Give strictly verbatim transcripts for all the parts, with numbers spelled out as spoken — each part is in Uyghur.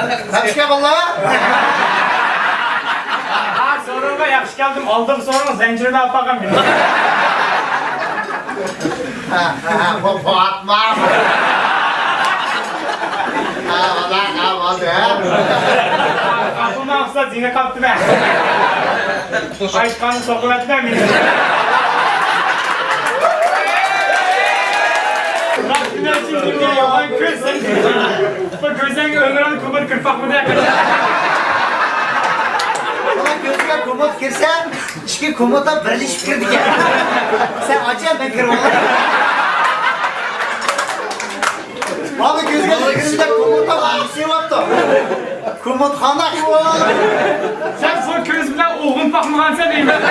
ياخشى كەلدىڭلار. ھا، سورۇنغا ياخشى كەلدىم. ئالدىغا سورۇنغا زەنجىرنى ئاپارغان مېنى. ھا، ھا، ھا، بۇ، بۇ ئاتما. ھا، ۋالا، ھا، بولدى، ھا. قاپىما ئۇستاز، يېنىك قاپتىمەن. ئايتقاننى سوقۇۋەتمە مېنى. راستىنى ئېيتسام، يالغان كۆز سەن. بۇ كۆزۈڭگە ئۆمرۈڭنى كومۇر كىرىپ باقمىدى. بۇنىڭ كۆزىگە كومۇر كىرسە، ئىككى كومۇر بىرلىشىپ كىرىدىكەن. سەن ئاچ، مەن كىرىۋالاي. مانا كۆزگە كىرگىنىدە كومۇر ئىسسىۋاپتۇ. كومۇرخانا. سەن بۇ كۆز بىلەن ئوغۇن باقمىغانسەن دەيمەن.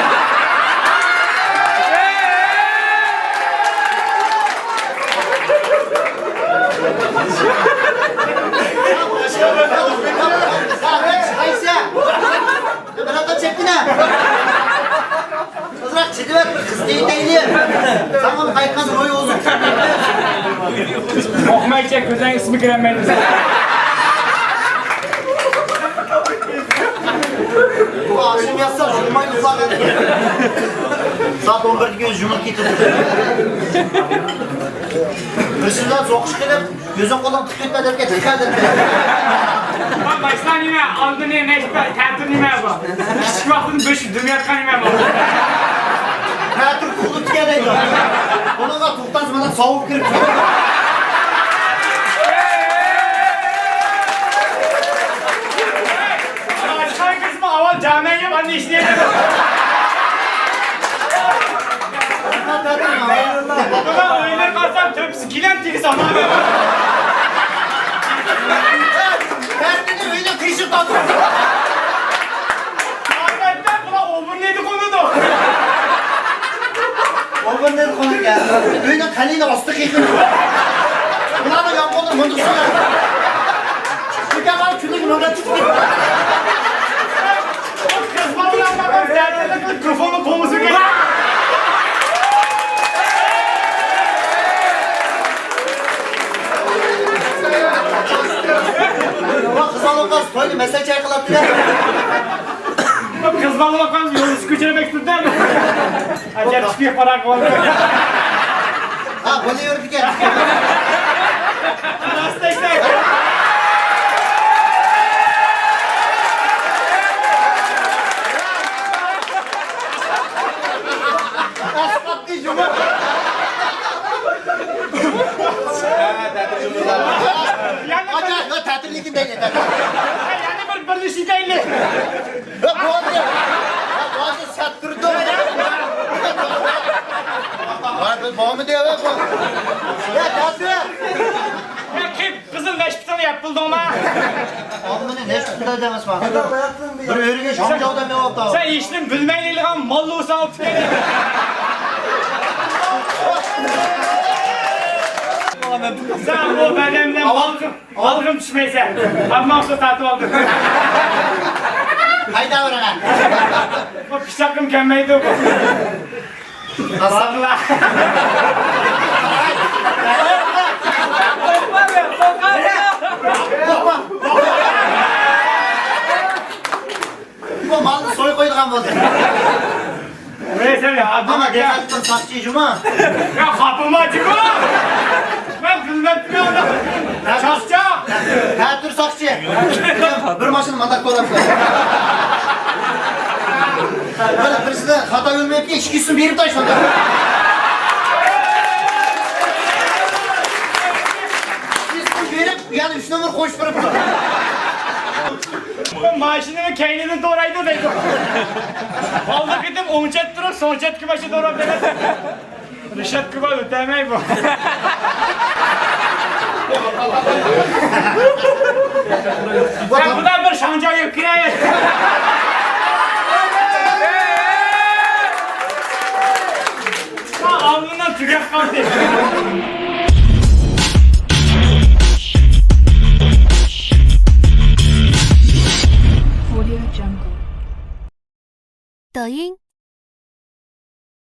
بىراقلا چەككىنە. ئازراق چىدىۋەر، بىر قىز دېيىتەيلى. ساڭا قايتقان روي ئوزۇق. ئوقۇمايچە كۆزۈڭ ئىسمى كىرەلمەيدۇ. بۇ ئاخشام ياتسا جۇممايدۇ ئۇخلاپ. سائەت ئون بىردىكى ئۆزى جۇمۇپ كېتىدۇ. بىرسى بىلەن سوقۇش قىلىپ، كۆزۈڭ قولۇڭ تىك كەتمە دەپ كەتتى. باشتا نېمە، ئالدىنى نەشتە، تەتۈر نېمە بۇ؟ كىچىك ۋاقتىدىن بۆشۈپ دۈم ياتقان نېمە بۇ؟ تەتۈر قۇلۇپ كەلدى. بۇنىڭغا توختاس مانا ساۋۇپ كىرىپ. ئاچقان كىرسىمۇ ئاۋۋال جامە يەپ، ئاندىن ئىشنى يەپ. بۇلار ئۆيلەر قالسام تۆپىسى گىلەم تېگىسى ئامان. ھەر كۈنى ئۆينى قىيشىپ تارتىدۇ. ئادەتتە بۇلار ئوبۇرنىيدە قونىدۇ. ئوبۇرنىيدە قونىدىكەن. ئۆينىڭ قەلىنى ئاستى قېقىلىدۇ. بۇلارنىڭ يامغۇرلىرى مۇنداق سۇياق. دۇكانلار كۈنلۈك مۇنداق چىقىپ كېتىدۇ. قىز بالىلار بارغان زەردىلىك مىكروفوننى قومۇزىغا. قىز بالىلار تويدا مەسەل چايقىلاتتى. قىز بالىلار يولدا كۆچىدە بەك تۇردى. ئەجەب چىقىپ پاراق بولدى. ھا، بولۇۋېرىدىكەن. راست ئېيتساڭ. ئەسقاتنى يۇمۇر. يەنە بىر، تەتۈرلۈكىنى دەيلى، تەتۈر. يەنە بىر بىرلىشىپ دەيلى. ھە، بولدى. ھە، بولدى، سەت تۇردۇم. ۋاي، بىز بولمىدى، ھە، بۇ. يا، تەتۈر. يا، قىپ-قىزىل نەشپۈتۈڭنى يەپ بولدۇڭما؟ ئالمىنى نەشپۈتۈڭدە دەمەسما. بىر ئۆرۈگە شاڭجاۋدا مېۋاپتا. سەن ھېچنېمە بىلمەيلى ئېلىغان ماللا بولساڭ ئاپتىكەن. سەن بۇ بەدەن بىلەن مالغا، مالغىمۇ چۈشمەيسەن. ئەمما ئۇستا تارتىۋالدىم. ھەيدەۋېرىڭە. بۇ پىچاققىمۇ كەلمەيدۇ بۇ. بۇ مالنى سويۇپ قويىدىغان بولدى. نېمە سەن يا، ئادەم مانا ئاكا. دىققەت قىل، ساقچى جۇما. يا، خاپىما جۇما. مەن بىلمەپتىمەن ئۇنى. چاقچاق. تەتۈر ساقچى. بىر ماشىنا مانداق كۆرۈپ. بىر، بىرسىدە خاتا يول مېڭىپتۇ، ئىككىسىنى بېرىپ تاشلاندى. ئىككىسىنى بېرىپ، يەنە ئۈچ نومۇر قوشۇپ بېرىپتۇ. ماشىنىنى كەينىدىن دورايدۇ دەيدۇ. ئالدىغا كېتىپ ئوڭ چەت تۇرۇپ، سوڭ چەتكە ماشىنا دوراپ بېرەتتى. رېشاتكا بار، ئۆتەلمەي بۇ. سەن بۇدا بىر شاڭجاۋ يەپ كىرەي. ئالنىڭ تۈگەپ قالدى. Audio Jungle. 抖音、